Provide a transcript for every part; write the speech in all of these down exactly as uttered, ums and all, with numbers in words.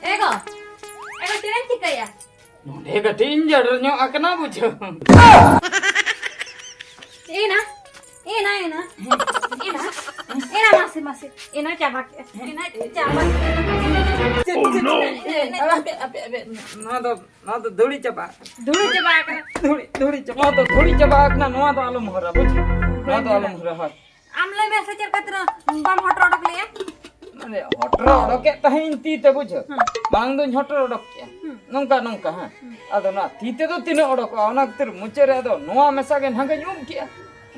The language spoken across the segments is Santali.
ᱮ ᱜᱚ, ᱮ ᱜᱚ, ᱪᱮᱫ ᱮᱢ ᱪᱤᱠᱟᱹᱭᱟ? ᱱᱚᱰᱮ ᱠᱟᱹᱴᱤᱡ ᱤᱧ ᱡᱟᱰᱨ ᱧᱚᱜ ᱟᱠᱟᱱᱟ ᱵᱩᱡᱷᱟᱹᱣ᱾ ᱮᱱᱟ, ᱮᱱᱟ, ᱮᱱᱟ, ᱮᱱᱟ, ᱮᱱᱟ, ᱢᱟᱥᱮ, ᱢᱟᱥᱮ, ᱮᱱᱟ ᱪᱟᱵᱟ ᱠᱮᱫᱼᱟ, ᱮᱱᱟ ᱪᱟᱵᱟ ᱠᱮᱫᱼᱟ᱾ ᱪᱮᱫ, ᱪᱮᱫ, ᱪᱮᱫ, ᱮ, ᱮ, ᱦᱟᱯᱮ, ᱦᱟᱯᱮ, ᱦᱟᱯᱮ, ᱱᱚᱣᱟ ᱫᱚ, ᱱᱚᱣᱟ ᱫᱚ ᱫᱷᱩᱲᱤ ᱪᱟᱵᱟ ᱟᱠᱟᱱᱟ᱾ ᱫᱷᱩᱲᱤ ᱪᱟᱵᱟ ᱟᱠᱟᱱᱟ᱾ ᱫᱷᱩᱲᱤ, ᱫᱷᱩᱲᱤ ᱪᱟᱵᱟ, ᱱᱚᱣᱟ ᱫᱚ ᱫᱷᱩᱲᱤ ᱪᱟᱵᱟ ᱟᱠᱟᱱᱟ, ᱱᱚᱣᱟ ᱫᱚ ᱟᱞᱚᱢ ᱦᱚᱨᱟ, ᱵᱩᱡᱷᱟᱹᱣ? ᱱᱚᱣᱟ ᱫᱚ ᱟᱞᱚᱢ ᱦᱚᱨᱟ, ᱦᱳᱭ᱾ ᱟᱢ ᱞᱟᱹᱭ ᱢᱮ ᱥᱮ ᱪᱮᱫ ᱠᱷᱟᱹᱛᱤᱨ ᱵᱟᱢ ᱦᱚᱴᱚᱨ ᱚᱰᱚᱠ ᱞᱮᱭᱟ? ᱢᱟᱱᱮ ᱦᱚᱴᱚᱨ ᱚᱰᱚᱠᱮᱫ ᱛᱟᱦᱮᱸᱧ ᱛᱤ ᱛᱮ, ᱵᱩᱡᱷᱟᱹᱣ? ᱦᱩᱸ᱾ ᱢᱟᱲᱟᱝ ᱫᱚᱧ ᱦᱚᱴᱚᱨ ᱚᱰᱚᱠ ᱠᱮᱜᱼᱟ᱾ ᱦᱩᱸ᱾ ᱱᱚᱝᱠᱟ, ᱱᱚᱝᱠᱟ, ᱦᱮᱸ᱾ ᱦᱩᱸ᱾ ᱟᱫᱚ ᱱᱚᱣᱟ ᱛᱤ ᱛᱮᱫᱚ ᱛᱤᱱᱟᱹᱜ ᱚᱰᱚᱠᱚᱜᱼᱟ, ᱚᱱᱟ ᱠᱷᱟᱹᱛᱤᱨ ᱢᱩᱪᱟᱹᱫ ᱨᱮ ᱟᱫᱚ ᱱᱚᱣᱟ ᱢᱮᱥᱟ ᱜᱮ ᱱᱟᱝᱠᱟᱧ ᱩᱵ ᱠᱮᱜᱼᱟ᱾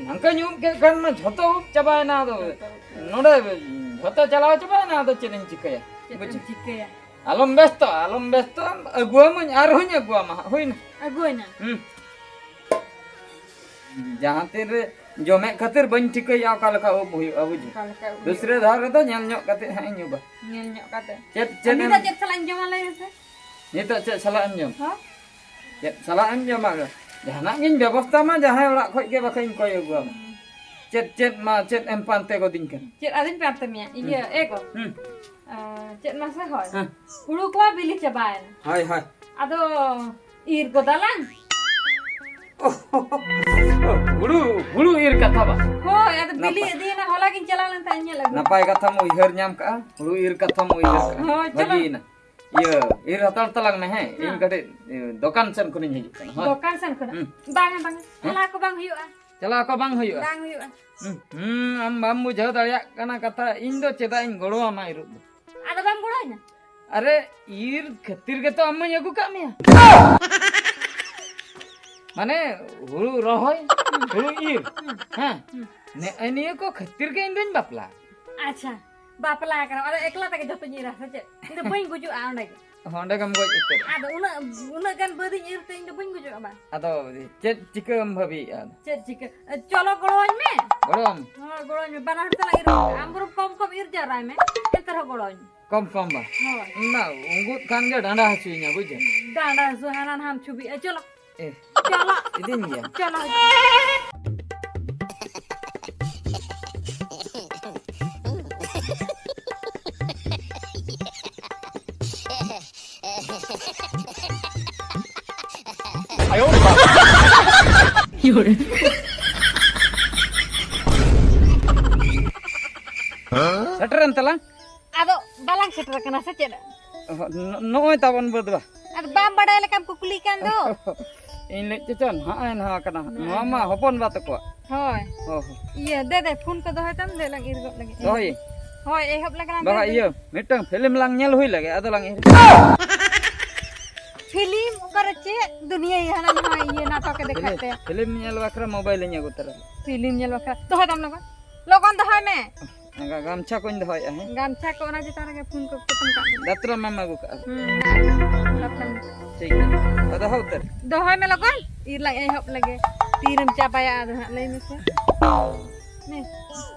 ᱱᱟᱝᱠᱟᱧ ᱩᱵ ᱠᱮᱫ ᱠᱷᱟᱱ ᱢᱟ ᱡᱷᱚᱛᱚ ᱩᱵ ᱪᱟᱵᱟᱭᱮᱱᱟ, ᱟᱫᱚ ᱡᱷᱚᱛᱚ ᱩᱵ ᱪᱟᱵᱟᱭᱮᱱᱟ᱾ ᱱᱚᱰᱮ ᱡᱷᱚᱛᱚ ᱪᱟᱞᱟᱣ ᱪᱟᱵᱟᱭᱮᱱᱟ, ᱟᱫᱚ ᱪᱮᱫ ᱤᱧ ᱪᱤᱠᱟᱹᱭᱟ? ᱪᱮᱫ ᱮᱢ ᱵᱩᱡᱷᱟᱹᱣ? ᱪᱤᱠᱟᱹᱭᱟ? ᱟᱞᱚᱢ ᱵᱮᱥᱛᱚᱜᱼᱟ, ᱟᱞᱚᱢ ᱵᱮᱥᱛᱚᱜᱼᱟ, ᱟᱹᱜᱩᱣᱟᱢᱟᱹᱧ, ᱟᱨᱦᱚᱸᱧ ᱟᱹᱜᱩᱣᱟᱢᱟ ᱦᱟᱸᱜ, ᱦᱩᱭᱱᱟ? ᱟᱹᱜᱩᱣᱟᱹᱧᱟ᱾ ᱦᱩᱸ᱾ ᱡᱟᱦᱟᱸ ᱛᱤᱱ ᱨᱮ ᱡᱚᱢᱮᱫ ᱠᱷᱟᱹᱛᱤᱨ ᱵᱟᱹᱧ ᱴᱷᱤᱠᱟᱹᱭᱮᱫᱼᱟ ᱚᱠᱟ ᱞᱮᱠᱟ ᱩᱵ ᱦᱩᱭᱩᱜᱼᱟ, ᱵᱩᱡᱷᱟᱹᱣ? ᱚᱠᱟ ᱞᱮᱠᱟ ᱩᱵ ᱦᱩᱭᱩᱜᱼᱟ? ᱫᱩᱥᱨᱟᱹ ᱫᱷᱟᱣ ᱨᱮᱫᱚ ᱧᱮᱞ ᱧᱚᱜ ᱠᱟᱛᱮ ᱦᱟᱸᱜ ᱤᱧ ᱩᱵᱟ᱾ ᱧᱮᱞ ᱧᱚᱜ ᱠᱟᱛᱮ᱾ ᱪᱮᱫ, ᱪᱮᱫ ᱟᱨ ᱱᱤᱛᱚᱜ ᱮᱢ ᱪᱮᱫ ᱥᱟᱞᱟᱜ ᱤᱧ ᱡᱚᱢᱟ ᱞᱟᱹᱭ ᱢᱮᱥᱮ? ᱱᱤᱛᱚᱜ ᱪᱮᱫ ᱥᱟᱞᱟᱜ ᱮᱢ ᱡᱚᱢᱟ? ᱦᱚᱸ? ᱪᱮᱫ ᱥᱟᱞᱟᱜ ᱮᱢ ᱡᱚᱢᱟ? ᱡᱟᱦᱟᱱᱟᱜ ᱜᱤᱧ ᱵᱮᱵᱚᱥᱛᱷᱟ ᱢᱟ, ᱡᱟᱦᱟᱸᱭ ᱚᱲᱟᱜ ᱠᱷᱚᱡ ᱜᱮ ᱵᱟᱠᱷᱟᱡ ᱤᱧ ᱠᱚᱭ ᱟᱹᱜᱩᱣᱟᱢᱟ᱾ ᱦᱩᱸ᱾ ᱪᱮᱫ, ᱪᱮᱫ ᱢᱟ, ᱪᱮᱫ ᱮᱢ ᱯᱟᱱᱛᱮ ᱜᱚᱫᱤᱧ ᱠᱟᱱᱟ? ᱪᱮᱫ ᱟᱫᱚᱧ ᱯᱟᱱᱛᱮ ᱢᱮᱭᱟ? ᱤᱭᱟᱹ, ᱦᱩᱸ᱾ ᱮ ᱜᱚ᱾ ᱦᱩᱸ᱾ ᱟᱨ ᱪᱮᱫ ᱢᱟᱥᱮ ᱦᱚᱭ? ᱦᱮᱸ᱾ ᱦᱩᱲᱩ ᱠᱚ ᱵᱤᱞᱤ ᱪᱟᱵᱟᱭᱮᱱᱟ᱾ ᱦᱳᱭ, ᱦᱳᱭ᱾ ᱟᱫᱚ ᱤᱨ ᱜᱚᱫᱟᱞᱟᱝ᱾ ᱦᱩᱲᱩ, ᱦᱩᱲᱩ ᱤᱨ ᱠᱟᱛᱷᱟ ᱵᱟ? ᱦᱳᱭ, ᱟᱫᱚ ᱵᱤᱞᱤ ᱱᱟᱯᱟᱭ᱾ ᱤᱫᱤᱭᱮᱱᱟ, ᱦᱚᱞᱟ ᱜᱤᱧ ᱪᱟᱞᱟᱣ ᱞᱮᱱ ᱛᱟᱦᱮᱸᱫ ᱧᱮᱞ ᱟᱹᱜᱩ᱾ ᱱᱟᱯᱟᱭ ᱠᱟᱛᱷᱟᱢ ᱩᱭᱦᱟᱹᱨ ᱧᱟᱢ ᱠᱟᱜᱼᱟ, ᱦᱩᱲᱩ ᱤᱨ ᱠᱟᱛᱷᱟᱢ ᱩᱭᱦᱟᱹᱨ ᱠᱟᱜᱼᱟ᱾ ᱦᱳᱭ, ᱪᱟᱞᱟᱣ᱾ ᱵᱷᱟᱹᱜᱤᱭᱮᱱᱟ᱾ ᱤᱭᱟᱹ, ᱤᱨ ᱦᱟᱛᱟᱲ ᱛᱟᱞᱟᱝ ᱢᱮ, ᱦᱮᱸ? ᱤᱧ ᱦᱮᱸ᱾ ᱠᱟᱹᱴᱤᱡ, ᱤᱭᱟᱹ, ᱫᱚᱠᱟᱱ ᱥᱮᱱ ᱠᱷᱚᱱᱤᱧ ᱦᱤᱡᱩᱜ ᱠᱟᱱᱟ, ᱦᱳᱭ᱾ ᱫᱚᱠᱟᱱ ᱥᱮᱱ ᱠᱷᱚᱱᱟᱜ? ᱦᱩᱸ᱾ ᱵᱟᱝᱟ, ᱵᱟᱝᱟ᱾ ᱦᱮᱸ? ᱪᱟᱞᱟᱣ ᱠᱚ ᱵᱟᱝ ᱦᱩᱭᱩᱜᱼᱟ᱾ ᱪᱟᱞᱟᱣ ᱠᱚ ᱵᱟᱝ ᱦᱩᱭᱩᱜᱼᱟ? ᱵᱟᱝ ᱦᱩᱭᱩᱜᱼᱟ᱾ ᱦᱩᱸ, ᱦᱩᱸ, ᱟᱢ ᱵᱟᱢ ᱵᱩᱡᱷᱟᱹᱣ ᱫᱟᱲᱮᱭᱟᱜ ᱠᱟᱱᱟ ᱠᱟᱛᱷᱟ, ᱤᱧ ᱫᱚ ᱪᱮᱫᱟᱜ ᱤᱧ ᱜᱚᱲᱚᱣᱟᱢᱟ ᱤᱨᱚᱜ ᱫᱚ? ᱟᱫᱚ ᱵᱟᱢ ᱜᱚᱲᱚ ᱟᱹᱧᱟ? ᱟᱨᱮ, ᱤᱨ ᱠᱷᱟᱹᱛᱤᱨ ᱜᱮᱛᱚ ᱟᱢ ᱢᱟᱧ ᱟᱹᱜᱩ ᱠᱟᱜ ᱢᱮᱭᱟ᱾ ᱢᱟᱱᱮ, ᱦᱩᱲᱩ ᱨᱚᱦᱚᱭ, ᱦᱩᱲᱩ ᱤᱨ, ᱦᱮᱸ? ᱦᱩᱸ᱾ ᱱᱮᱜᱼᱮ ᱱᱤᱭᱟᱹ ᱠᱚ ᱠᱷᱟᱹᱛᱤᱨ ᱜᱮ ᱤᱧ ᱫᱩᱧ ᱵᱟᱯᱞᱟ᱾ ᱟᱪᱪᱷᱟ, ᱵᱟᱯᱞᱟ ᱠᱟᱱᱟ, ᱟᱫᱚ ᱮᱠᱞᱟ ᱛᱮᱜᱮ ᱡᱚᱛᱚᱧ ᱤᱨᱟ ᱥᱮ ᱪᱮᱫ? ᱤᱧ ᱫᱚ ᱵᱟᱹᱧ ᱜᱩᱡᱩᱜᱼᱟ ᱚᱸᱰᱮ ᱜᱮ᱾ ᱚᱸᱰᱮ ᱜᱮᱢ ᱜᱚᱡ ᱩᱛᱟᱹᱨᱚᱜᱼᱟ᱾ ᱟᱫᱚ ᱩᱱᱟᱹᱜ, ᱩᱱᱟᱹᱜ ᱜᱟᱱ ᱵᱟᱹᱫᱤᱧ ᱤᱨ ᱛᱮ ᱤᱧ ᱫᱚ ᱵᱟᱹᱧ ᱜᱩᱡᱩᱜᱼᱟ ᱵᱟ᱾ ᱟᱫᱚ ᱪᱮᱫ ᱪᱤᱠᱟᱹᱢ ᱵᱷᱟᱹᱵᱤᱭᱮᱫᱼᱟ ᱟᱫᱚ? ᱪᱮᱫ ᱪᱤᱠᱟᱹ? ᱪᱚᱞᱚ ᱜᱚᱲᱚᱣᱟᱹᱧ ᱢᱮ᱾ ᱜᱚᱲᱚᱣᱟᱢ? ᱦᱳᱭ, ᱜᱚᱲᱚᱣᱟᱹᱧ ᱢᱮ, ᱵᱟᱱᱟ ᱦᱚᱲ ᱛᱮᱞᱟᱝ ᱤᱨ ᱜᱚᱫ ᱠᱟᱜᱼᱟ᱾ ᱟᱢ ᱵᱚᱨᱚᱝ ᱠᱚᱢ ᱠᱚᱢ ᱤᱨ ᱡᱟᱣᱨᱟᱭ ᱢᱮ, ᱮᱱᱛᱮ ᱨᱮᱦᱚᱸ ᱜᱚᱲᱚᱣᱟᱹᱧ ᱢᱮ᱾ ᱠᱚᱢ ᱠᱚᱢ ᱵᱟ? ᱦᱳᱭ᱾ ᱚᱱᱟ ᱩᱸᱜᱩᱫ ᱠᱷᱟᱱ ᱜᱮ ᱰᱟᱸᱰᱟ ᱦᱟᱹᱥᱩᱭᱤᱧᱟ, ᱵᱩᱡᱷᱟᱹᱣ? ᱰᱟᱸᱰᱟ ᱦᱟᱹᱥᱩ ᱦᱟᱱᱟ ᱱᱟᱦᱟᱢ ᱪᱷᱩᱵᱤᱜᱼᱟ, ᱪᱚᱞᱚ᱾ ᱮ, ᱪᱚᱞᱚ᱾ ᱤᱫᱤᱧ ᱜᱮᱭᱟ᱾ ᱪᱚᱞᱚ᱾ ᱥᱮᱴᱮᱨᱮᱱ ᱛᱟᱞᱟᱝ᱾ ᱟᱫᱚ ᱵᱟᱞᱟᱝ ᱥᱮᱴᱮᱨ ᱟᱠᱟᱱᱟ ᱥᱮ ᱪᱮᱫ? ᱱᱚ-, ᱱᱚᱜᱼᱚᱭ ᱛᱟᱵᱚᱱ ᱵᱟᱹᱫᱽ ᱵᱟ᱾ ᱟᱫᱚ ᱵᱟᱢ ᱵᱟᱰᱟᱭ ᱞᱮᱠᱟᱢ ᱠᱩᱠᱞᱤ ᱠᱟᱱ ᱫᱚ᱾ ᱤᱧ ᱞᱟᱹᱭ ᱪᱮᱪᱚ ᱱᱟᱦᱟᱜ ᱮ ᱱᱟᱦᱟ ᱠᱟᱱᱟ᱾ ᱱᱚᱣᱟ ᱢᱟ ᱦᱚᱯᱚᱱ ᱵᱟ ᱛᱟᱠᱚᱣᱟᱜ᱾ ᱦᱳᱭ᱾ ᱦᱚᱸ, ᱦᱚᱸ᱾ ᱤᱭᱟᱹ, ᱫᱮ, ᱫᱮ, ᱯᱷᱳᱱ ᱠᱚ ᱫᱚᱦᱚᱭ ᱛᱟᱢ, ᱫᱮ ᱞᱟᱝ ᱤᱨ ᱜᱚᱫ ᱞᱮᱜᱮ᱾ ᱫᱚᱦᱚᱭ᱾ ᱦᱳᱭ, ᱮᱦᱚᱵ ᱞᱮᱜᱮ ᱞᱟᱝ ᱵᱟᱠᱷᱟᱡ ᱫᱮ, ᱫᱮ᱾ ᱤᱭᱟᱹ, ᱢᱤᱫᱴᱟᱝ ᱯᱷᱤᱞᱢ ᱞᱟᱝ ᱧᱮᱞ ᱦᱩᱭ ᱞᱮᱜᱮ, ᱟᱫᱚ ᱞᱟᱝ ᱤᱨ᱾ ᱯᱷᱤᱞᱢ ᱚᱠᱟᱨᱮ ᱪᱮᱫ ᱫᱩᱱᱤᱭᱟᱹ ᱦᱟᱱᱟ ᱱᱟᱣᱟ ᱤᱭᱟᱹ ᱱᱟᱴᱚᱠ ᱮ ᱫᱮᱠᱷᱟᱣᱮᱫ ᱯᱷᱤᱞᱢ, ᱛᱮ᱾ ᱯᱷᱤᱞᱢ ᱧᱮᱞ ᱵᱟᱠᱷᱨᱟ ᱢᱳᱵᱟᱭᱤᱞ ᱤᱧ ᱟᱹᱜᱩ ᱛᱚᱨᱟ ᱞᱮᱫ᱾ ᱯᱷᱤᱞᱢ ᱧᱮᱞ ᱵᱟᱠᱷᱨᱟ᱾ ᱫᱚᱦᱚᱭ ᱛᱟᱢ ᱞᱚᱜᱚᱱ᱾ ᱞᱚᱜᱚᱱ ᱫᱚᱦᱚᱭ ᱢᱮ᱾ ᱜᱟ-, ᱜᱟᱢᱪᱷᱟ ᱠᱚᱧ ᱫᱚᱦᱚᱭᱮᱫᱼᱟ, ᱦᱮᱸ? ᱜᱟᱢᱪᱷᱟ ᱠᱚ ᱚᱱᱟ ᱪᱮᱛᱟᱱ ᱨᱮᱜᱮ ᱯᱷᱳᱱ ᱠᱚ ᱯᱚᱴᱚᱢ ᱠᱟᱜ ᱢᱮ᱾ ᱫᱟᱛᱨᱚᱢ ᱮᱢ ᱟᱹᱜᱩ ᱠᱟᱜᱼᱟ? ᱦᱩᱸ, ᱫᱟᱛᱨᱚᱢ᱾ ᱴᱷᱤᱠ ᱜᱮᱭᱟ᱾ ᱟᱫᱚ ᱫᱚᱦᱚ ᱩᱛᱟᱹᱨ᱾ ᱫᱚᱦᱚᱭ ᱢᱮ ᱞᱚᱜᱚᱱ, ᱤᱨ ᱞᱟᱝ ᱮᱦᱚᱵ ᱞᱮᱜᱮ᱾ ᱛᱤᱨᱮᱢ ᱪᱟᱵᱟᱭᱟ ᱟᱫᱚ ᱦᱟᱸᱜ ᱞᱟᱹᱭ ᱢᱮᱥᱮ᱾ ᱱᱮ,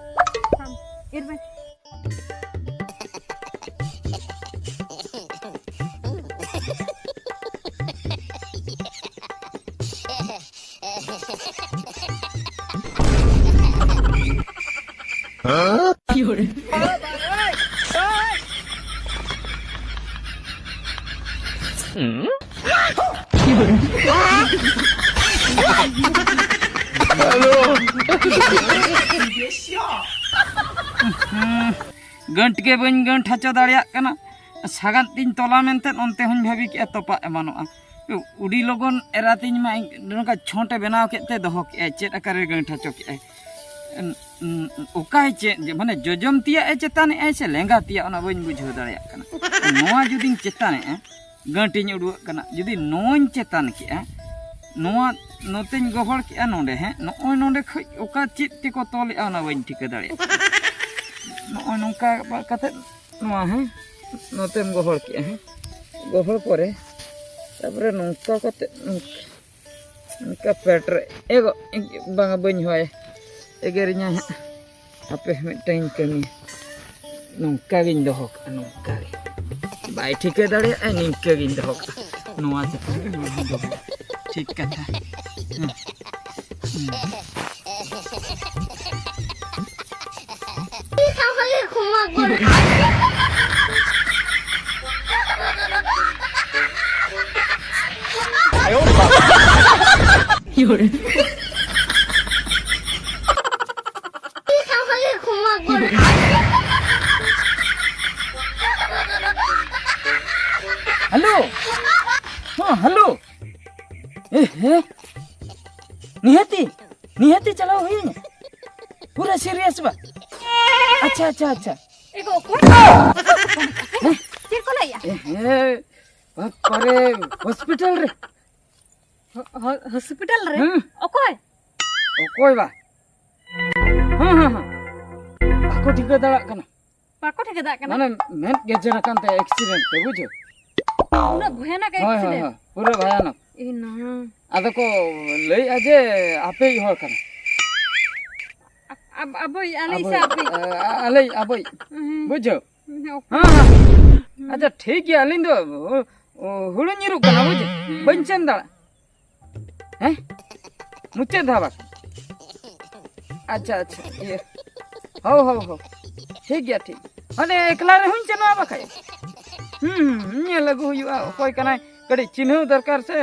ᱥᱟᱢ, ᱤᱨ ᱢᱮ᱾ ᱜᱟᱹᱱᱴ ᱜᱮ ᱵᱟᱹᱧ ᱜᱟᱹᱱᱴ ᱦᱚᱪᱚ ᱫᱟᱲᱮᱭᱟᱜ ᱠᱟᱱᱟ᱾ ᱥᱟᱜᱟᱫ ᱛᱤᱧ ᱛᱚᱞᱟ ᱢᱮᱱᱛᱮ ᱚᱱᱛᱮ ᱦᱚᱸᱧ ᱵᱷᱟᱹᱵᱤ ᱠᱮᱜᱼᱟ, ᱛᱚᱯᱟᱜ ᱮᱢᱟᱱᱚᱜᱼᱟ᱾ ᱩᱰᱤ ᱞᱚᱜᱚᱱ ᱮᱨᱟ ᱛᱤᱧ ᱢᱟ ᱱᱚᱝᱠᱟ ᱪᱷᱚᱸᱴ ᱮ ᱵᱮᱱᱟᱣ ᱠᱮᱫ ᱛᱮ ᱫᱚᱦᱚ ᱠᱮᱜᱼᱟᱭ, ᱪᱮᱫ ᱟᱠᱟᱨᱮ ᱜᱟᱹᱸᱴ ᱦᱚᱪᱚ ᱠᱮᱜᱼᱟᱭ᱾ ᱚᱠᱟᱭ ᱪᱮᱫ ᱡᱮ, ᱢᱟᱱᱮ ᱡᱚᱡᱚᱢ ᱛᱤᱭᱟᱜ ᱮ ᱪᱮᱛᱟᱱᱮᱜᱼᱟᱭ ᱥᱮ ᱞᱮᱸᱜᱟ ᱛᱤᱭᱟᱜ, ᱚᱱᱟ ᱵᱟᱹᱧ ᱵᱩᱡᱷᱟᱹᱣ ᱫᱟᱲᱮᱭᱟᱜ ᱠᱟᱱᱟ᱾ ᱱᱚᱣᱟ ᱡᱩᱫᱤᱧ ᱪᱮᱛᱟᱱᱮᱜᱼᱟ, ᱜᱟᱹᱸᱴᱤᱧ ᱩᱰᱩᱠᱟᱜ ᱠᱟᱱᱟ, ᱡᱩᱫᱤ ᱱᱚᱣᱟᱧ ᱪᱮᱛᱟᱱ ᱠᱮᱜᱼᱟ, ᱱᱚᱣᱟ ᱱᱚᱛᱮᱧ ᱜᱚᱦᱚᱲ ᱠᱮᱜᱼᱟ ᱱᱚᱰᱮ, ᱦᱮᱸ, ᱱᱚᱜᱼᱚᱭ ᱱᱚᱰᱮ ᱠᱷᱚᱡ ᱚᱠᱟ ᱪᱮᱫ ᱛᱮᱠᱚ ᱛᱚᱞᱮᱜᱼᱟ ᱚᱱᱟ ᱵᱟᱹᱧ ᱴᱷᱤᱠᱟᱹ ᱫᱟᱲᱮᱭᱟᱜ ᱠᱟᱱᱟ᱾ ᱱᱚᱜᱼᱚᱭ ᱱᱚᱝᱠᱟ ᱠᱟᱛᱮᱫ ᱱᱚᱣᱟ, ᱦᱮᱸ, ᱱᱚᱛᱮᱢ ᱜᱚᱦᱚᱲ ᱠᱮᱜᱼᱟ, ᱦᱮᱸ, ᱜᱚᱦᱚᱲ ᱯᱚᱨᱮ ᱛᱟᱨᱯᱚᱨᱮ ᱱᱚᱝᱠᱟ ᱠᱟᱛᱮᱫ ᱱᱚᱝᱠᱟ, ᱱᱚᱝᱠᱟ ᱯᱮᱴ ᱨᱮ ᱮᱜᱚ, ᱵᱟᱝᱟ, ᱵᱟᱹᱧ ᱦᱚᱭ, ᱮᱜᱮᱨᱤᱧᱟᱭ ᱦᱟᱸᱜ᱾ ᱦᱟᱯᱮ ᱢᱤᱫᱴᱟᱝ ᱤᱧ ᱠᱟᱹᱢᱤᱭᱟ, ᱱᱚᱝᱠᱟ ᱜᱤᱧ ᱫᱚᱦᱚ ᱠᱟᱜᱼᱟ, ᱱᱚᱝᱠᱟ ᱜᱮ᱾ ᱵᱟᱭ ᱴᱷᱤᱠᱟᱹ ᱫᱟᱲᱮᱭᱟᱜᱼᱟ, ᱱᱤᱝᱠᱟᱹ ᱜᱤᱧ ᱫᱚᱦᱚ ᱠᱟᱜᱼᱟ᱾ ᱱᱚᱣᱟ ᱪᱮᱛᱟᱱ ᱨᱮ ᱱᱚᱣᱟᱧ ᱫᱚᱦᱚ ᱠᱟᱜᱼᱟ᱾ ᱴᱷᱤᱠ ᱠᱟᱛᱷᱟ᱾ ᱦᱮᱸ᱾ ᱦᱮᱞᱳ᱾ ᱦᱮᱸ, ᱦᱮᱞᱳ᱾ ᱮ, ᱦᱮᱸ᱾ ᱱᱤᱦᱟᱹᱛᱤ, ᱱᱤᱦᱟᱹᱛᱤ ᱪᱟᱞᱟᱣ ᱦᱩᱭᱩᱜᱼᱟ᱾ ᱯᱩᱨᱟᱹ serious ᱵᱟ᱾ ᱟᱪᱪᱷᱟ, ᱟᱪᱪᱷᱟ, ᱟᱪᱪᱷᱟ᱾ ᱮ ᱜᱚ, ᱚᱠᱚᱭ? ᱪᱮᱫ ᱠᱚ ᱞᱟᱹᱭᱟ? ᱮ, ᱦᱮᱸ᱾ ᱚᱠᱟᱨᱮ? ᱦᱚᱥᱯᱤᱴᱟᱞ ᱨᱮ᱾ ᱦᱚ-, ᱦᱚ-, ᱦᱚᱥᱯᱤᱴᱟᱞ ᱨᱮ? ᱦᱩᱸ᱾ ᱚᱠᱚᱭ? ᱚᱠᱚᱭ ᱵᱟ? ᱦᱮᱸ, ᱦᱮᱸ, ᱦᱮᱸ᱾ ᱵᱟᱠᱚ ᱴᱷᱤᱠᱟᱹ ᱫᱟᱲᱮᱭᱟᱜ ᱠᱟᱱᱟ᱾ ᱵᱟᱠᱚ ᱴᱷᱤᱠᱟᱹ ᱫᱟᱲᱮᱭᱟᱜ ᱠᱟᱱᱟ? ᱢᱟᱱᱮ ᱢᱮᱫ ᱜᱮᱡᱮᱨ ᱟᱠᱟᱱ ᱛᱟᱭᱟ accident ᱛᱮ, ᱵᱩᱡᱷᱟᱹᱣ? ᱩᱱᱟᱹᱜ ᱵᱷᱚᱭᱟᱱᱚᱠ ᱦᱳᱭ, ᱦᱳᱭ, accident? ᱦᱳᱭ, ᱯᱩᱨᱟᱹ ᱵᱷᱚᱭᱟᱱᱚᱠ᱾ ᱮ ᱱᱟ᱾ ᱟᱫᱚ ᱠᱚ ᱞᱟᱹᱭᱮᱜᱼᱟ ᱡᱮ ᱟᱯᱮᱭᱤᱡ ᱦᱚᱲ ᱠᱟᱱᱟ᱾ ᱟ-, ᱟᱵ-, ᱟᱵᱚᱭᱤᱡ, ᱟᱞᱮᱭᱤᱡ ᱥᱮ ᱟᱵᱚᱭᱤᱡ? ᱟᱯᱮᱭᱤᱡ? ᱟ-, ᱟᱞᱮᱭᱤᱡ, ᱟᱵᱚᱭᱤᱡ᱾ ᱦᱮᱸ᱾ ᱵᱩᱡᱷᱟᱹᱣ? ᱦᱮᱸ, ᱚᱠᱚᱭ? ᱦᱮᱸ, ᱦᱮᱸ᱾ ᱟᱪᱪᱷᱟ, ᱴᱷᱤᱠ ᱜᱮᱭᱟ, ᱟᱹᱞᱤᱧ ᱫᱚ, ᱚ, ᱦᱩᱲᱩᱧ ᱤᱨᱚᱜ ᱠᱟᱱᱟ, ᱵᱩᱡᱷᱟᱹᱣ? ᱵᱟᱹᱧ ᱥᱮᱱ ᱫᱟᱲᱮᱭᱟᱜᱼᱟ᱾ ᱦᱮᱸ? ᱢᱩᱪᱟᱹᱫ ᱫᱷᱟᱣ ᱵᱟᱠᱷᱟᱱ᱾ ᱟᱪᱪᱷᱟ, ᱟᱪᱪᱷᱟ, ᱤᱭᱟᱹ᱾ ᱦᱳ, ᱦᱳ, ᱦᱳ᱾ ᱴᱷᱤᱠ ᱜᱮᱭᱟ, ᱴᱷᱤᱠ᱾ ᱦᱟᱸᱰᱮ ᱮᱠᱞᱟ ᱨᱮᱦᱚᱸᱧ ᱥᱮᱱᱚᱜᱼᱟ ᱵᱟᱠᱷᱟᱡ᱾ ᱦᱩᱸ, ᱦᱩᱸ, ᱧᱮᱞ ᱟᱹᱜᱩ ᱦᱩᱭᱩᱜᱼᱟ, ᱚᱠᱚᱭ ᱠᱟᱱᱟᱭ᱾ ᱠᱟᱹᱴᱤᱡ ᱪᱤᱱᱦᱟᱹᱣ ᱫᱚᱨᱠᱟᱨ ᱥᱮ,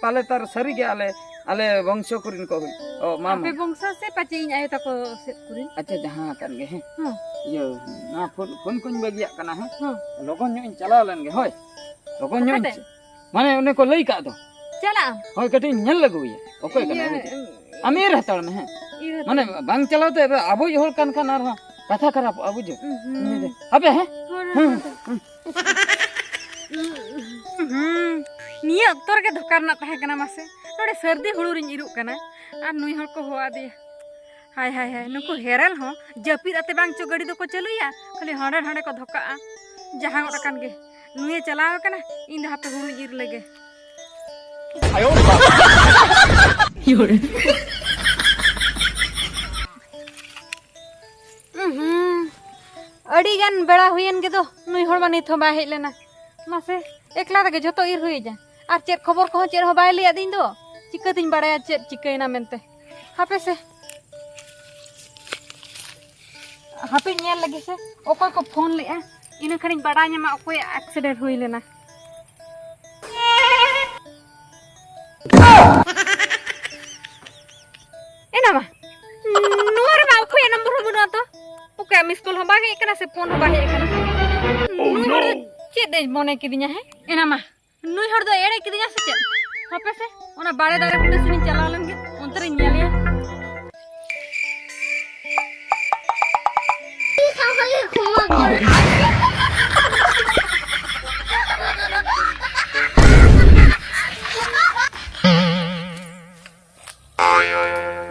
ᱯᱟᱞᱮ ᱛᱟᱨ ᱥᱟᱹᱨᱤ ᱜᱮ ᱟᱞᱮ ᱟᱞᱮ ᱵᱚᱝᱥᱚ ᱠᱚᱨᱮᱱ ᱠᱚ ᱦᱩᱭ᱾ ᱚ, ᱢᱟᱢᱟ᱾ ᱟᱯᱮ ᱵᱚᱝᱥᱚ ᱥᱮ ᱯᱟᱪᱮ ᱤᱧ ᱟᱭᱳ ᱛᱟᱠᱚ ᱥᱮᱫ ᱠᱚᱨᱮᱱ? ᱟᱪᱪᱷᱟ, ᱡᱟᱦᱟᱸ ᱠᱟᱱ ᱜᱮ, ᱦᱮᱸ᱾ ᱦᱮᱸ᱾ ᱤᱭᱟᱹ, ᱱᱚᱣᱟ ᱯᱷᱳᱱ, ᱯᱷᱳᱱ ᱠᱚᱧ ᱵᱟᱹᱜᱤᱭᱟᱜ ᱠᱟᱱᱟ, ᱦᱮᱸ᱾ ᱦᱮᱸ᱾ ᱞᱚᱜᱚᱱ ᱧᱚᱜ ᱤᱧ ᱪᱟᱞᱟᱣ ᱞᱮᱱ ᱜᱮ, ᱦᱳᱭ᱾ ᱞᱚᱜᱚᱱ ᱧᱚᱜ ᱤᱧ ᱚᱠᱟᱛᱮ? ᱪᱟ-, ᱢᱟᱱᱮ ᱚᱱᱮ ᱠᱚ ᱞᱟᱹᱭ ᱠᱟᱜ ᱫᱚ᱾ ᱪᱟᱞᱟᱜ ᱟᱢ? ᱦᱳᱭ, ᱠᱟᱹᱴᱤᱡ ᱤᱧ ᱧᱮᱞ ᱟᱹᱜᱩᱭᱟ᱾ ᱚᱠᱚᱭ ᱠᱟᱱᱟᱭ ᱤᱭᱟᱹ, ᱩᱱᱤ ᱫᱚ? ᱮᱢ, ᱟᱢ ᱤᱨ ᱦᱟᱛᱟᱲ ᱢᱮ, ᱦᱮᱸ᱾ ᱤᱨ ᱦᱟᱛᱟᱲ ᱢᱟᱱᱮ ᱢᱮ᱾ ᱵᱟᱝ ᱪᱟᱞᱟᱣ ᱛᱮ ᱟᱵᱚᱭᱤᱡ ᱦᱚᱲ ᱠᱟᱱ ᱠᱷᱟᱱ ᱟᱨᱦᱚᱸ ᱠᱟᱛᱷᱟ ᱠᱷᱟᱨᱟᱯᱚᱜᱼᱟ, ᱵᱩᱡᱷᱟᱹᱣ? ᱩᱸᱦᱩᱸ᱾ ᱩᱱᱤ ᱫᱚ, ᱦᱟᱯᱮ, ᱦᱮᱸ? ᱦᱳᱭ, ᱦᱳᱭ, ᱦᱮᱸ, ᱦᱳᱭ᱾ ᱦᱮᱸ᱾ ᱩᱸᱦᱩᱸ᱾ ᱱᱤᱭᱟᱹ ᱚᱠᱛᱚ ᱨᱮᱜᱮ ᱫᱷᱚᱠᱟ ᱨᱮᱱᱟᱜ ᱛᱟᱦᱮᱸ ᱠᱟᱱᱟ, ᱢᱟᱥᱮ᱾ ᱱᱚᱰᱮ ᱥᱟᱹᱨᱫᱤ ᱦᱩᱲᱩ ᱨᱤᱧ ᱤᱨᱚᱜ ᱠᱟᱱᱟ ᱟᱨ ᱱᱩᱭ ᱦᱚᱲ ᱠᱚ ᱦᱚᱦᱚ ᱟᱫᱮᱭᱟ᱾ ᱦᱟᱭ, ᱦᱟᱭ, ᱦᱟᱭ, ᱱᱩᱠᱩ ᱦᱮᱨᱮᱞ ᱦᱚᱸ ᱡᱟᱹᱯᱤᱫ ᱟᱛᱮ ᱵᱟᱝ ᱪᱚ ᱜᱟᱹᱰᱤ ᱫᱚᱠᱚ ᱪᱟᱹᱞᱩᱭᱟ, ᱠᱷᱟᱹᱞᱤ ᱦᱟᱸᱰᱮ ᱱᱟᱰᱮ ᱠᱚ ᱫᱷᱚᱠᱟᱜᱼᱟ᱾ ᱡᱟᱦᱟᱸ ᱜᱚᱫ ᱟᱠᱟᱱ ᱜᱮ, ᱱᱩᱭᱮ ᱪᱟᱞᱟᱣ ᱟᱠᱟᱱᱟ, ᱤᱧ ᱫᱚ ᱦᱟᱯᱮ ᱦᱩᱲᱩᱧ ᱤᱨ ᱞᱮᱜᱮ᱾ ᱩᱸᱦᱩᱸ, ᱟᱹᱰᱤ ᱜᱟᱱ ᱵᱮᱲᱟ ᱦᱩᱭᱮᱱ ᱜᱮᱫᱚ, ᱱᱩᱭ ᱦᱚᱲ ᱢᱟ ᱱᱤᱛ ᱦᱚᱸ ᱵᱟᱭ ᱦᱮᱡ ᱞᱮᱱᱟ᱾ ᱢᱟᱥᱮ, ᱮᱠᱞᱟ ᱛᱮᱜᱮ ᱡᱷᱚᱛᱚ ᱤᱨ ᱦᱩᱭ ᱮᱱᱟ, ᱟᱨ ᱪᱮᱫ ᱠᱷᱚᱵᱚᱨ ᱠᱚᱦᱚᱸ ᱪᱮᱫ ᱦᱚᱸ ᱵᱟᱭ ᱞᱟᱹᱭ ᱟᱹᱫᱤᱧ ᱫᱚ᱾ ᱪᱤᱠᱟᱹᱛᱤᱧ ᱵᱟᱲᱟᱭᱟ ᱪᱮᱫ ᱪᱤᱠᱟᱹᱭᱮᱱᱟ ᱢᱮᱱᱛᱮ? ᱦᱟᱯᱮ ᱥᱮ, ᱦᱟᱯᱮᱧ ᱧᱮᱞ ᱞᱮᱜᱮ ᱥᱮ, ᱚᱠᱚᱭ ᱠᱚ ᱯᱷᱳᱱ ᱞᱮᱜᱼᱟ, ᱤᱱᱟᱹ ᱠᱷᱟᱱᱤᱧ ᱵᱟᱰᱟᱭ ᱧᱟᱢᱟ ᱚᱠᱚᱭᱟᱜ ᱮᱠᱥᱤᱰᱮᱱᱴ ᱦᱩᱭ ᱞᱮᱱᱟ᱾ ᱮᱱᱟ ᱢᱟ, ᱱᱚᱣᱟ ᱨᱮᱢᱟ ᱚᱠᱚᱭᱟᱜ ᱱᱚᱢᱵᱚᱨ ᱦᱚᱸ ᱵᱟᱹᱱᱩᱜᱼᱟ ᱛᱚ, ᱚᱠᱚᱭᱟᱜ ᱢᱤᱥ ᱠᱚᱞ ᱦᱚᱸ ᱵᱟᱝ ᱦᱮᱡ ᱟᱠᱟᱱᱟ ᱥᱮ ᱯᱷᱳᱱ ᱦᱚᱸ ᱵᱟᱝ ᱦᱮᱡ ᱟᱠᱟᱱᱟ᱾ ᱱᱩᱭ ᱦᱚᱲ ᱫᱚ ᱪᱮᱫ ᱮ ᱢᱚᱱᱮ ᱠᱤᱫᱤᱧᱟ? ᱦᱮᱸ, ᱮᱱᱟ ᱢᱟ, ᱱᱩᱭ ᱦᱚᱲ ᱫᱚ ᱮᱲᱮ ᱠᱤᱫᱤᱧᱟ ᱥᱮ ᱪᱮᱫ? ᱦᱟᱯᱮ ᱥᱮ, ᱚᱱᱟ ᱵᱟᱲᱮ ᱫᱟᱨᱮ ᱵᱩᱴᱟᱹ ᱥᱮᱫ ᱤᱧ ᱪᱟᱞᱟᱣ ᱞᱮᱱ ᱜᱮ, ᱚᱱᱛᱮ ᱨᱤᱧ ᱧᱮᱞᱮᱭᱟ᱾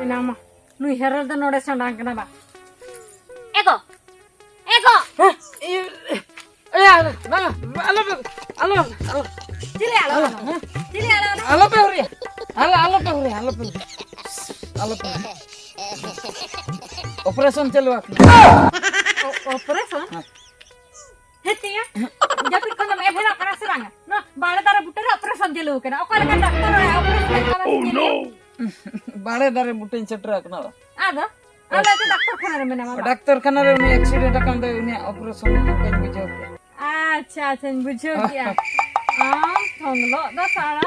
ᱮᱱᱟ ᱢᱟ, ᱱᱩᱭ ᱦᱮᱨᱮᱞ ᱫᱚ ᱱᱚᱰᱮ ᱥᱟᱰᱟᱝ ᱠᱟᱱᱟ ᱵᱟ᱾ ᱮ ᱜᱚ, ᱮ ᱜᱚ᱾ ᱦᱮᱸ? ᱤᱭᱟᱹ, ᱮ, ᱟᱞᱚ, ᱵᱟᱝᱟ, ᱟᱞᱚ ᱯᱮ, ᱟᱞᱚ, ᱟᱞᱚ᱾ ᱪᱤᱞᱤ ᱟᱞᱚ, ᱟᱞᱚ? ᱦᱮᱸ? ᱪᱤᱞᱤ ᱟᱞᱚ, ᱟᱞᱚ? ᱟᱞᱚ ᱯᱮ ᱦᱩᱨᱤᱭᱟ᱾ ᱟᱞᱚ, ᱟᱞᱚ ᱯᱮ ᱦᱩᱨᱤᱭᱟ, ᱟᱞᱚ ᱯᱮ ᱦᱩᱨᱤᱭᱟ᱾ ᱟᱞᱚ ᱯᱮ ᱦᱩᱨᱤᱭᱟ᱾ ᱚᱯᱟᱨᱮᱥᱚᱱ ᱪᱟᱹᱞᱩ ᱟᱠᱟᱱᱟ᱾ ᱚ-, ᱚᱯᱟᱨᱮᱥᱚᱱ? ᱦᱮᱸ᱾ ᱦᱮᱸ ᱛᱤᱭᱟ, ᱡᱟᱹᱯᱤᱫ ᱠᱷᱚᱱ ᱫᱚᱢ ᱮᱵᱷᱮᱱᱚᱜ ᱠᱟᱱᱟ ᱥᱮ ᱵᱟᱝᱟ? ᱱᱚᱣᱟ ᱵᱟᱲᱮ ᱫᱟᱨᱮ ᱵᱩᱴᱟᱹ ᱨᱮ ᱚᱯᱟᱨᱮᱥᱚᱱ ᱪᱟᱹᱞᱩ ᱟᱠᱟᱱᱟ᱾ ᱚᱠᱟ ᱞᱮᱠᱟᱱ ᱰᱟᱠᱛᱚᱨ ᱚᱲᱟᱜ ᱚᱯᱟᱨᱮᱥᱚᱱ ᱮ ᱠᱟᱱᱟ ᱥᱮ ᱧᱮᱞᱮᱭᱟ? ᱵᱟᱲᱮ ᱫᱟᱨᱮ ᱵᱩᱴᱟᱹᱧ ᱥᱮᱴᱮᱨ ᱟᱠᱟᱱᱟ᱾ ᱟᱫᱚ? ᱟᱞᱮ ᱫᱚ ᱰᱟᱠᱛᱚᱨ ᱠᱷᱟᱱᱟ ᱨᱮ ᱢᱮᱱᱟᱢᱟ ᱵᱟᱝ? ᱰᱟᱠᱛᱚᱨ ᱠᱷᱟᱱᱟ ᱨᱮ ᱩᱱᱤ ᱮᱠᱥᱤᱰᱮᱱᱴ ᱟᱠᱟᱱ ᱫᱚᱭ, ᱩᱱᱤᱭᱟᱜ ᱚᱯᱟᱨᱮᱥᱚᱱ ᱚᱱᱠᱟᱧ ᱵᱩᱡᱷᱟᱹᱣ ᱠᱮᱫᱟ᱾ ᱟᱪᱪᱷᱟ, ᱟᱪᱪᱷᱟᱧ ᱵᱩᱡᱷᱟᱹᱣ ᱠᱮᱫᱟ᱾ ᱟᱢ ᱛᱷᱚᱝᱞᱚᱜ ᱫᱚ ᱥᱟᱲᱟ᱾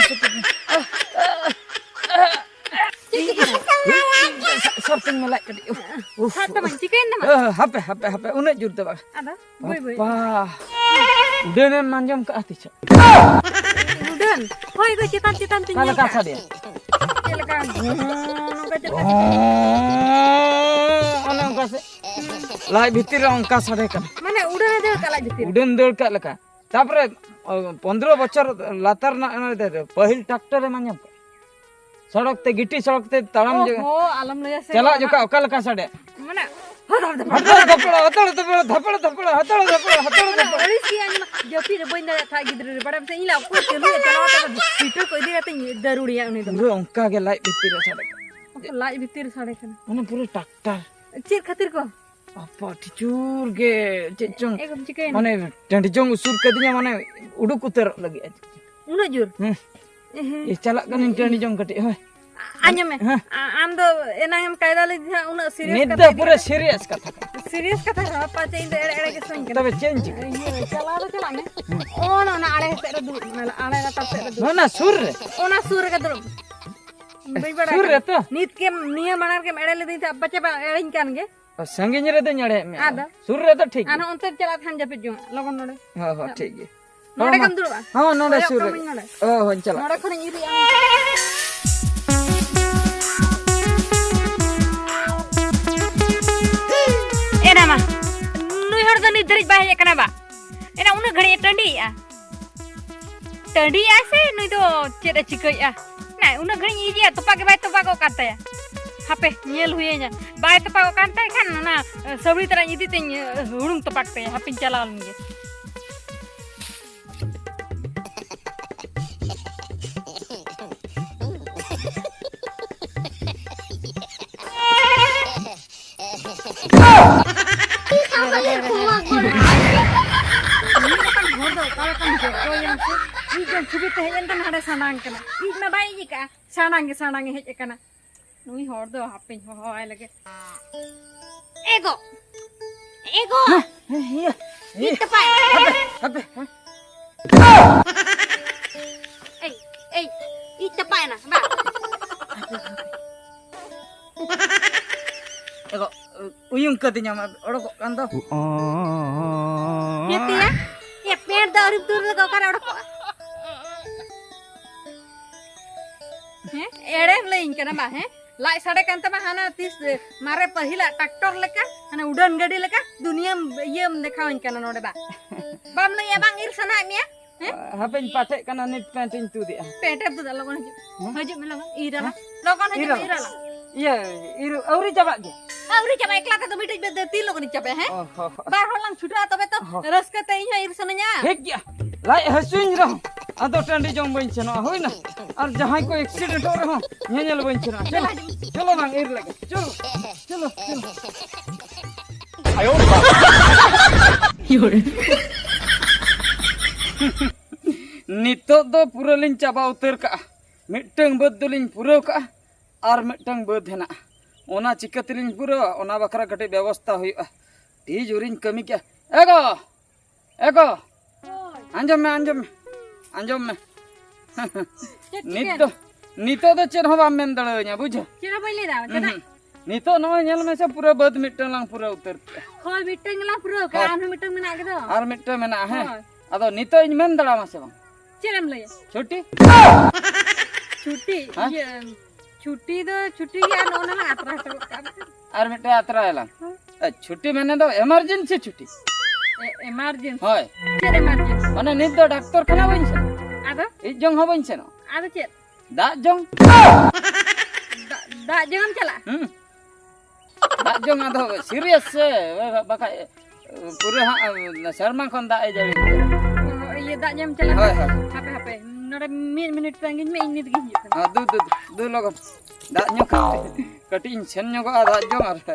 ᱦᱟᱹᱥᱩ ᱠᱮᱫᱤᱧᱟ᱾ ᱥᱟᱵ ᱛᱤᱧ ᱢᱮ ᱞᱟᱡ ᱠᱟᱹᱴᱤᱡ᱾ ᱩᱯᱷ, ᱩᱯᱷ᱾ ᱥᱟᱵ ᱛᱟᱢᱟᱧ, ᱪᱤᱠᱟᱹᱭᱮᱱ ᱛᱟᱢᱟ? ᱦᱟᱯᱮ, ᱦᱟᱯᱮ, ᱦᱟᱯᱮ, ᱩᱱᱟᱹᱜ ᱡᱳᱨ ᱫᱚ ᱵᱟᱝ᱾ ᱟᱫᱚ? ᱵᱟᱹᱭ ᱵᱟᱹᱭ᱾ ᱵᱟ, ᱩᱰᱟᱹᱱᱮᱢ ᱟᱸᱡᱚᱢ ᱠᱟᱜᱼᱟ ᱛᱤᱥ ᱦᱚᱸ? ᱩᱰᱟᱹᱱ? ᱦᱳᱭ ᱜᱚ, ᱪᱮᱛᱟᱱ ᱪᱮᱛᱟᱱ ᱛᱤᱧ ᱚᱠᱟ ᱧᱮᱞ ᱞᱮᱠᱟ ᱠᱟᱜᱼᱟ᱾ ᱥᱟᱰᱮᱭᱟ? ᱪᱮᱫ ᱞᱮᱠᱟ? ᱱᱚᱝᱠᱟ ᱪᱮᱫ ᱞᱮᱠᱟ? ᱚᱱᱮ ᱚᱱᱠᱟ ᱥᱮ? ᱞᱟᱡ ᱵᱷᱤᱛᱤᱨ ᱨᱮ ᱚᱱᱠᱟ ᱥᱟᱰᱮ ᱠᱟᱱᱟ᱾ ᱢᱟᱱᱮ ᱩᱰᱟᱹᱱᱮ ᱫᱟᱹᱲ ᱠᱟᱜ ᱞᱟᱡ ᱵᱷᱤᱛᱤᱨ ᱨᱮ? ᱩᱰᱟᱹᱱ ᱫᱟᱹᱲ ᱠᱟᱜ ᱞᱮᱠᱟ᱾ ᱛᱟᱯᱚᱨᱮ, ᱚ, ᱯᱚᱱᱫᱽᱨᱚ ᱵᱚᱪᱷᱚᱨ ᱞᱟᱛᱟᱨ ᱨᱮᱱᱟᱜ ᱚᱱᱟ ᱫᱚ ᱯᱟᱹᱦᱤᱞ ᱴᱨᱟᱠᱴᱚᱨ ᱮᱢ ᱟᱸᱡᱚᱢ ᱠᱟᱜᱼᱟ? ᱥᱚᱲᱚᱠ ᱛᱮ, ᱜᱤᱴᱤ ᱥᱚᱲᱚᱠ ᱛᱮ ᱛᱟᱲᱟᱢ ᱡᱚ-, ᱚᱦᱚ, ᱟᱞᱚᱢ ᱞᱟᱹᱭᱟ ᱥᱮ ᱪᱟᱞᱟᱜ ᱱᱚᱣᱟ ᱡᱚᱠᱷᱚᱱ ᱚᱠᱟ ᱞᱮᱠᱟ ᱥᱟᱰᱮ? ᱢᱟᱱᱮ, ᱦᱚᱫᱚᱲ ᱫᱚ ᱦᱚᱫᱚᱲ ᱫᱷᱟᱯᱚᱲ, ᱦᱚᱫᱚᱲ ᱫᱷᱟᱯᱚᱲ, ᱦᱚᱫᱚᱲ ᱫᱷᱟᱯᱚᱲ, ᱦᱚᱫᱚᱲ ᱫᱷᱟᱯᱚᱲ, ᱦᱚᱫᱚᱲ ᱢᱟᱱᱮ, ᱫᱷᱟᱯᱚᱲ᱾ ᱟᱹᱲᱤᱥ ᱜᱮ ᱟᱸᱡᱚᱢᱟ᱾ ᱡᱟᱹᱯᱤᱫ ᱨᱮ ᱵᱟᱹᱧ ᱫᱟᱲᱮᱭᱟᱜ ᱛᱟᱦᱮᱸᱫ ᱜᱤᱫᱽᱨᱟᱹ ᱨᱮ, ᱵᱟᱲᱟᱭᱟᱢ ᱥᱮ? ᱤᱧ ᱞᱟᱹᱭᱟ, ᱚᱠᱚᱭ ᱪᱟᱹᱞᱩᱭᱟ, ᱪᱟᱞᱟᱣ ᱠᱟᱛᱮ ᱦᱤᱴᱟᱹ ᱠᱚ ᱤᱫᱤ ᱠᱟᱛᱮ ᱤᱧ ᱫᱟᱹᱨᱩᱲᱮᱭᱟ ᱩᱱᱤ ᱫᱚ᱾ ᱯᱩᱨᱟᱹ ᱚᱱᱠᱟ ᱜᱮ ᱞᱟᱡ ᱵᱷᱤᱛᱤᱨ ᱨᱮ ᱥᱟᱰᱮ ᱠᱟᱱᱟ᱾ ᱞᱟᱡ ᱵᱷᱤᱛᱤᱨ ᱨᱮ ᱥᱟᱰᱮ ᱠᱟᱱᱟ᱾ ᱢᱟᱱᱮ ᱯᱩᱨᱟᱹ ᱴᱨᱟᱠᱴᱟᱨ᱾ ᱪᱮᱫ ᱠᱷᱟᱹᱛᱤᱨ ᱠᱚ? ᱟᱯᱟ, ᱟᱹᱰᱤ ᱡᱳᱨ ᱜᱮ ᱪᱮᱫ ᱪᱚᱝ, ᱮ ᱜᱚᱢ ᱪᱤᱠᱟᱹᱭᱮᱱᱟ? ᱢᱟᱱᱮ ᱴᱟᱺᱰᱤ ᱡᱚᱝ ᱩᱥᱩᱨ ᱠᱟᱹᱫᱤᱧᱟ, ᱢᱟᱱᱮ ᱩᱰᱩᱠ ᱩᱛᱟᱹᱨᱚᱜ ᱞᱟᱹᱜᱤᱫ᱾ ᱩᱱᱟᱹᱜ ᱡᱳᱨ? ᱦᱩᱸ᱾ ᱮᱦᱮ᱾ ᱮ, ᱪᱟᱞᱟᱜ ᱠᱟᱹᱱᱟᱹᱧ ᱴᱟᱺᱰᱤ ᱡᱚᱝ ᱠᱟᱹᱴᱤᱡ, ᱦᱳᱭ᱾ ᱟᱸᱡᱚᱢ ᱢᱮ᱾ ᱦᱮᱸ᱾ ᱟ-, ᱟᱢ ᱫᱚ ᱮᱱᱟᱝ ᱮᱢ ᱠᱟᱭᱫᱟ ᱞᱮᱫᱤᱧ ᱦᱟᱸᱜ, ᱩᱱᱟᱹᱜ serious ᱱᱤᱛ ᱠᱟᱛᱷᱟ ᱫᱚ ᱤᱫᱤ ᱯᱩᱨᱟᱹ ᱠᱟᱛᱮ᱾ Serious ᱠᱟᱛᱷᱟ ᱠᱟᱱᱟ᱾ Serious ᱠᱟᱛᱷᱟ ᱠᱟᱱᱟ, ᱯᱟᱪᱮ ᱤᱧ ᱫᱚ ᱮᱲᱮ ᱮᱲᱮ ᱜᱮ ᱥᱚᱧ ᱠᱟᱱᱟ᱾ ᱛᱚᱵᱮ ᱪᱮᱫ ᱮᱢ ᱪᱤᱠᱟᱹᱭᱟ? ᱤᱭᱟᱹ, ᱪᱟᱞᱟᱣ ᱫᱚ ᱪᱟᱞᱟᱜ ᱢᱮ᱾ ᱦᱩᱸ᱾ ᱚᱱᱟ, ᱚᱱᱟ ᱟᱲᱮ ᱥᱮᱫ ᱨᱮ ᱫᱩᱲᱩᱵ ᱢᱮ, ᱟᱲᱮ ᱞᱟᱛᱟᱨ ᱥᱮᱫ ᱨᱮ ᱫᱩᱲᱩᱵ᱾ ᱚᱱᱟ ᱥᱩᱨ ᱨᱮ? ᱚᱱᱟ ᱥᱩᱨ ᱨᱮᱜᱮ ᱫᱩᱲᱩᱵ᱾ ᱵᱟᱹᱧ ᱵᱟᱲᱟᱭ ᱥᱩᱨ ᱠᱟᱱᱟ᱾ ᱨᱮ ᱛᱚ? ᱱᱤᱛ ᱜᱮᱢ, ᱱᱤᱭᱟᱹ ᱢᱟᱲᱟᱝ ᱨᱮᱜᱮᱢ ᱮᱲᱮ ᱞᱮᱫᱤᱧ ᱛᱟᱦᱮᱸᱫ, ᱯᱟᱪᱮ ᱵᱟᱝ ᱮᱲᱮᱧ ᱠᱟᱱ ᱜᱮ᱾ ᱚ, ᱥᱟᱺᱜᱤᱧ ᱨᱮᱫᱚᱧ ᱮᱲᱮᱭᱮᱫ ᱢᱮᱭᱟ᱾ ᱟᱫᱚ? ᱥᱩᱨ ᱨᱮᱫᱚ ᱴᱷᱤᱠ ᱜᱮᱭᱟ᱾ ᱟᱨᱦᱚᱸ ᱚᱱᱛᱮ ᱪᱟᱞᱟᱜ ᱠᱷᱟᱱ ᱡᱟᱹᱯᱤᱫ ᱡᱚᱝ ᱞᱚᱜᱚᱱ ᱱᱚᱰᱮ᱾ ᱦᱚᱸ, ᱦᱚᱸ, ᱴᱷᱤᱠ ᱜᱮᱭᱟ᱾ ᱱᱚᱰᱮ ᱦᱚᱸ, ᱜᱮᱢ ᱢᱟ᱾ ᱫᱩᱲᱩᱵᱼᱟ? ᱦᱚᱸ, ᱱᱚᱰᱮ ᱠᱚᱭᱚᱜ ᱥᱩᱨ ᱨᱮᱜᱮ᱾ ᱠᱟᱹᱢᱟᱹᱧ ᱱᱚᱰᱮ᱾ ᱚ, ᱦᱚᱸᱧ ᱪᱟᱞᱟᱜᱼᱟ᱾ ᱱᱚᱰᱮ ᱠᱷᱚᱱᱤᱧ ᱤᱫᱤᱭᱟ᱾ ᱮᱱᱟ ᱢᱟ, ᱱᱩᱭ ᱦᱚᱲ ᱫᱚ ᱱᱤᱛ ᱫᱷᱟᱹᱨᱤᱡ ᱵᱟᱭ ᱦᱮᱡ ᱟᱠᱟᱱᱟ ᱵᱟ? ᱮᱱᱟ ᱩᱱᱟᱹᱜ ᱜᱷᱟᱹᱲᱤᱡ ᱮ ᱴᱟᱺᱰᱤᱭᱮᱜᱼᱟ᱾ ᱴᱟᱺᱰᱤᱭᱮᱜᱼᱟᱭ ᱥᱮ ᱱᱩᱭ ᱫᱚ ᱪᱮᱫ ᱮ ᱪᱤᱠᱟᱹᱭᱮᱜᱼᱟ? ᱱᱟ, ᱩᱱᱟᱹᱜ ᱜᱷᱟᱹᱲᱤᱡ ᱤᱧ ᱤᱫᱤᱭᱟ, ᱛᱚᱯᱟᱜ ᱜᱮ ᱵᱟᱭ ᱛᱚᱯᱟᱜᱚᱜ ᱠᱟᱱ ᱛᱟᱭᱟ᱾ ᱦᱟᱯᱮ, ᱧᱮᱞ ᱦᱩᱭᱟᱹᱧᱟ᱾ ᱵᱟᱭ ᱛᱚᱯᱟᱜᱚᱜ ᱠᱟᱱ ᱛᱟᱭ ᱠᱷᱟᱱ ᱚᱱᱟ, ᱮ, ᱥᱟᱹᱣᱲᱤ ᱛᱟᱨᱟᱧ ᱤᱫᱤ ᱛᱮᱧ, ᱮ, ᱦᱩᱲᱩᱝ ᱛᱚᱯᱟᱜ ᱛᱟᱭᱟ᱾ ᱦᱟᱯᱮᱧ ᱪᱟᱞᱟᱣ ᱞᱮᱱ ᱜᱮ᱾ ᱢᱤᱫ ᱞᱮᱠᱟᱱ ᱦᱚᱲ ᱫᱚ ᱚᱠᱟ ᱞᱮᱠᱟᱱ ᱡᱚᱛᱚᱭᱮᱱ ᱪᱚ? ᱤᱡ ᱫᱚ ᱪᱷᱩᱵᱤ ᱛᱮ ᱦᱮᱡ ᱮᱱ ᱠᱷᱟᱱ ᱦᱟᱸᱰᱮ ᱥᱟᱱᱟᱝ ᱠᱟᱱᱟ᱾ ᱤᱡ ᱢᱟ ᱵᱟᱭ ᱤᱡ ᱟᱠᱟᱜᱼᱟ, ᱥᱟᱱᱟᱝ ᱜᱮ ᱥᱟᱱᱟᱝ ᱮ ᱦᱮᱡ ᱟᱠᱟᱱᱟ᱾ ᱱᱩᱭ ᱦᱚᱲ ᱫᱚ ᱦᱟᱯᱮᱧ ᱦᱚᱦᱚᱣᱟᱭ ᱞᱮᱜᱮ᱾ ᱮ ᱜᱚ! ᱮ ᱜᱚ! ᱦᱮᱸ, ᱦᱮᱸ, ᱤᱭᱟᱹ, ᱤᱡ ᱤᱭᱟᱹ᱾ ᱛᱚᱯᱟᱭ᱾ ᱦᱟᱯᱮ, ᱦᱟᱯᱮ, ᱦᱮᱸ᱾ ᱮᱭ, ᱮᱭ, ᱤᱡ ᱛᱚᱯᱟᱭ ᱮᱱᱟ, ᱵᱟᱝ? ᱮ ᱜᱚ, ᱩᱭᱩᱝ ᱠᱟᱹᱫᱤᱧᱟᱢ, ᱚᱰᱚᱠᱚᱜ ᱠᱟᱱ ᱫᱚ᱾ ᱦᱮᱸ ᱛᱮᱭᱟ, ᱮ ᱯᱮᱱᱴ ᱫᱚ ᱟᱹᱣᱨᱤᱢ ᱛᱩᱫ ᱞᱮᱠᱟ ᱚᱠᱟᱨᱮ ᱚᱰᱚᱠᱚᱜᱼᱟ? ᱦᱮᱸ, ᱮᱲᱮᱢ ᱞᱟᱹᱭᱟᱹᱧ ᱠᱟᱱᱟ ᱵᱟ, ᱦᱮᱸ? ᱞᱟᱡ ᱥᱟᱰᱮ ᱠᱟᱱ ᱛᱟᱢᱟ ᱦᱟᱱᱟ ᱛᱤᱥ, ᱮ, ᱢᱟᱨᱮ ᱯᱟᱹᱦᱤᱞᱟᱜ tractor ᱞᱮᱠᱟ, ᱦᱟᱱᱮ ᱩᱰᱟᱹᱱ ᱜᱟᱹᱰᱤ ᱞᱮᱠᱟ ᱫᱩᱱᱤᱭᱟᱹᱢ ᱤᱭᱟᱹᱢ ᱫᱮᱠᱷᱟᱣᱟᱹᱧ ᱠᱟᱱᱟ ᱱᱚᱰᱮ ᱵᱟ᱾ ᱵᱟᱢ ᱞᱟᱹᱭᱟ ᱵᱟᱝ ᱤᱨ ᱥᱟᱱᱟᱭᱮᱫ ᱢᱮᱭᱟ? ᱦᱮᱸ? ᱦᱟᱯᱮᱧ ᱯᱟᱴᱷᱮᱜ ᱠᱟᱱᱟ, ᱱᱤᱛ ᱯᱮᱱᱴ ᱤᱧ ᱛᱩᱫᱮᱜᱼᱟ᱾ ᱯᱮᱱᱴ ᱮᱢ ᱛᱩᱫᱟ, ᱞᱚᱜᱚᱱ ᱦᱤᱡᱩᱜ᱾ ᱦᱮᱸ? ᱦᱤᱡᱩᱜ ᱢᱮ ᱞᱚᱜᱚᱱ, ᱤᱨ ᱟᱞᱟᱝ᱾ ᱦᱮᱸ? ᱞᱚᱜᱚᱱ ᱦᱤᱡᱩᱜ ᱤᱨ ᱢᱮ, ᱟᱞᱟᱝ᱾ ᱤᱨ ᱟᱞᱟᱝ᱾ ᱤᱭᱟᱹ, ᱤᱨ ᱟᱹᱣᱨᱤ ᱪᱟᱵᱟᱜ ᱜᱮ? ᱟᱹᱣᱨᱤ ᱪᱟᱵᱟ, ᱮᱠᱞᱟ ᱛᱮᱫᱚ ᱢᱤᱫᱴᱤᱡ ᱵᱮᱫ ᱛᱤ ᱞᱚᱜᱚᱱᱤᱧ ᱪᱟᱵᱟᱭᱟ, ᱦᱮᱸ? ᱚ, ᱦᱚ, ᱦᱚ᱾ ᱵᱟᱨ ᱦᱚᱲ ᱞᱟᱝ ᱪᱷᱩᱴᱟᱹᱜᱼᱟ, ᱛᱚᱵᱮ ᱛᱚ ᱦᱚ᱾ ᱨᱟᱹᱥᱠᱟᱹ ᱛᱮ ᱤᱧ ᱦᱚᱸ ᱤᱨ ᱥᱟᱱᱟᱧᱟ᱾ ᱴᱷᱤᱠ ᱜᱮᱭᱟ, ᱞᱟᱡ ᱦᱟᱹᱥᱩᱧ ᱨᱮᱦᱚᱸ ᱟᱫᱚ ᱴᱟᱺᱰᱤ ᱡᱚᱝ ᱵᱟᱹᱧ ᱥᱮᱱᱚᱜᱼᱟ, ᱦᱩᱭᱱᱟ? ᱟᱨ ᱡᱟᱦᱟᱸᱭ ᱠᱚ accidentᱚᱜ ᱨᱮᱦᱚᱸ ᱧᱮᱧᱮᱞ ᱵᱟᱹᱧ ᱥᱮᱱᱚᱜᱼᱟ᱾ ᱪᱚᱞᱚ, ᱪᱚᱞᱚ ᱵᱟᱝ ᱤᱨ ᱞᱮᱜᱮ, ᱪᱚᱞᱚ, ᱪᱚᱞᱚ, ᱪᱚᱞᱚ᱾ ᱱᱤᱛᱚᱜ ᱫᱚ ᱯᱩᱨᱟᱹ ᱞᱤᱧ ᱪᱟᱵᱟ ᱩᱛᱟᱹᱨ ᱠᱟᱜᱼᱟ, ᱢᱤᱫᱴᱟᱹᱝ ᱵᱟᱹᱫᱽ ᱫᱚᱞᱤᱧ ᱯᱩᱨᱟᱹᱣ ᱠᱟᱜᱼᱟ᱾ ᱟᱨ ᱢᱤᱫᱴᱟᱝ ᱵᱟᱹᱫᱽ ᱦᱮᱱᱟᱜᱼᱟ, ᱚᱱᱟ ᱪᱤᱠᱟᱹ ᱛᱮᱞᱤᱧ ᱯᱩᱨᱟᱹᱣᱟ? ᱚᱱᱟ ᱵᱟᱠᱷᱨᱟ ᱠᱟᱹᱴᱤᱡ ᱵᱮᱵᱚᱥᱛᱟ ᱦᱩᱭᱩᱜᱼᱟ᱾ ᱟᱹᱰᱤ ᱡᱳᱨᱤᱧ ᱠᱟᱹᱢᱤ ᱠᱮᱜᱼᱟ᱾ ᱮ ᱜᱚ, ᱮ ᱜᱚ, ᱟᱸᱡᱚᱢ ᱢᱮ, ᱟᱸᱡᱚᱢ ᱢᱮ, ᱟᱸᱡᱚᱢ ᱢᱮ᱾ ᱪᱮᱫ ᱱᱤᱛ ᱪᱤᱠᱟᱹᱭᱮᱱᱟ? ᱫᱚ, ᱱᱤᱛᱚᱜ ᱫᱚ ᱪᱮᱫ ᱦᱚᱸ ᱵᱟᱢ ᱢᱮᱱ ᱫᱟᱲᱮᱭᱟᱹᱧᱟ, ᱵᱩᱡᱷᱟᱹᱣ? ᱪᱮᱫ ᱦᱚᱸ ᱵᱟᱹᱧ ᱞᱟᱹᱭ ᱫᱟ, ᱪᱮᱫᱟᱜ? ᱩᱸᱦᱩᱸ᱾ ᱱᱤᱛᱚᱜ ᱱᱚᱜᱼᱚᱭ ᱧᱮᱞ ᱢᱮᱥᱮ, ᱯᱩᱨᱟᱹ ᱵᱟᱹᱫᱽ ᱢᱤᱫᱴᱟᱝ ᱞᱟᱝ ᱯᱩᱨᱟᱹᱣ ᱩᱛᱟᱹᱨ ᱠᱮᱜᱼᱟ᱾ ᱦᱳᱭ, ᱢᱤᱫᱴᱟᱝ ᱜᱮᱞᱟᱝ ᱯᱩᱨᱟᱹᱣ ᱠᱟᱜᱼᱟ, ᱦᱳᱭ᱾ ᱟᱨᱦᱚᱸ ᱢᱤᱫᱴᱟᱝ ᱢᱮᱱᱟᱜ ᱜᱮᱫᱚ᱾ ᱟᱨ ᱢᱤᱫᱴᱟᱝ ᱢᱮᱱᱟᱜᱼᱟ, ᱦᱮᱸ? ᱦᱳᱭ᱾ ᱟᱫᱚ ᱱᱤᱛᱚᱜ ᱤᱧ ᱢᱮᱱ ᱫᱟᱲᱮᱭᱟᱢᱟ ᱥᱮ ᱵᱟᱝ? ᱪᱮᱫ ᱮᱢ ᱞᱟᱹᱭᱟ? ᱪᱷᱩᱴᱤ᱾ ᱪᱷᱩᱴᱤ? ᱦᱮᱸ? ᱤᱭᱟᱹ, ᱪᱷᱩᱴᱤ ᱫᱚ ᱪᱷᱩᱴᱤ ᱜᱮ, ᱟᱨ ᱱᱚᱜᱼᱚ ᱱᱟ ᱢᱟ ᱟᱛᱨᱟ ᱦᱚᱴᱚ ᱜᱚᱫ ᱠᱟᱜ ᱢᱮ᱾ ᱟᱨ ᱢᱤᱫᱴᱟᱝ ᱟᱛᱨᱟᱭᱟᱞᱟᱝ᱾ ᱦᱮᱸ᱾ ᱮ, ᱪᱷᱩᱴᱤ ᱢᱮᱱᱮ ᱫᱚ emergency ᱪᱷᱩᱴᱤ᱾ ᱮ, emergency? ᱦᱳᱭ᱾ ᱪᱮᱫ emergency? ᱢᱟᱱᱮ ᱱᱤᱛ ᱫᱚ ᱰᱟᱠᱛᱚᱨ ᱠᱷᱟᱱᱟ ᱵᱟᱹᱧ ᱥᱮᱱᱚᱜᱼᱟ᱾ ᱟᱫᱚ? ᱤᱡ ᱡᱚᱝ ᱦᱚᱸ ᱵᱟᱹᱧ ᱥᱮᱱᱚᱜᱼᱟ᱾ ᱟᱫᱚ ᱪᱮᱫ? ᱫᱟᱜ ᱡᱚᱝ᱾ ᱫᱟᱜ, ᱫᱟᱜ ᱡᱚᱝ ᱮᱢ ᱪᱟᱞᱟᱜᱼᱟ? ᱦᱩᱸ᱾ ᱫᱟᱜ ᱡᱚᱝ ᱟᱫᱚ serious ᱥᱮ, ᱵᱟᱠᱷᱟᱡ ᱯᱩᱨᱟᱹ ᱦᱟᱸᱜ ᱥᱮᱨᱢᱟ ᱠᱷᱚᱱ ᱫᱟᱜ ᱮ ᱡᱟᱹᱲᱤ ᱠᱮᱫᱟ᱾ ᱚ, ᱤᱭᱟᱹ, ᱫᱟᱜ ᱧᱩ ᱮᱢ ᱪᱟᱞᱟᱜᱼᱟ? ᱦᱳᱭ, ᱦᱳᱭ᱾ ᱦᱟᱯᱮ, ᱦᱟᱯᱮ, ᱱᱚᱰᱮ ᱢᱤᱫ ᱢᱤᱱᱤᱴ ᱛᱟᱺᱜᱤᱧ ᱢᱮ, ᱤᱧ ᱱᱤᱛ ᱜᱤᱧ ᱦᱤᱡᱩᱜ ᱠᱟᱱᱟ᱾ ᱦᱮᱸ, ᱫᱩ, ᱫᱩ, ᱫᱩ ᱞᱚᱜᱚᱱ᱾ ᱫᱟᱜ ᱧᱩ ᱠᱟᱛᱮ ᱠᱟᱹᱴᱤᱡ ᱤᱧ ᱥᱮᱱ ᱧᱚᱜᱚᱜᱼᱟ ᱫᱟᱜ ᱡᱚᱝ ᱟᱨ ᱫᱟ᱾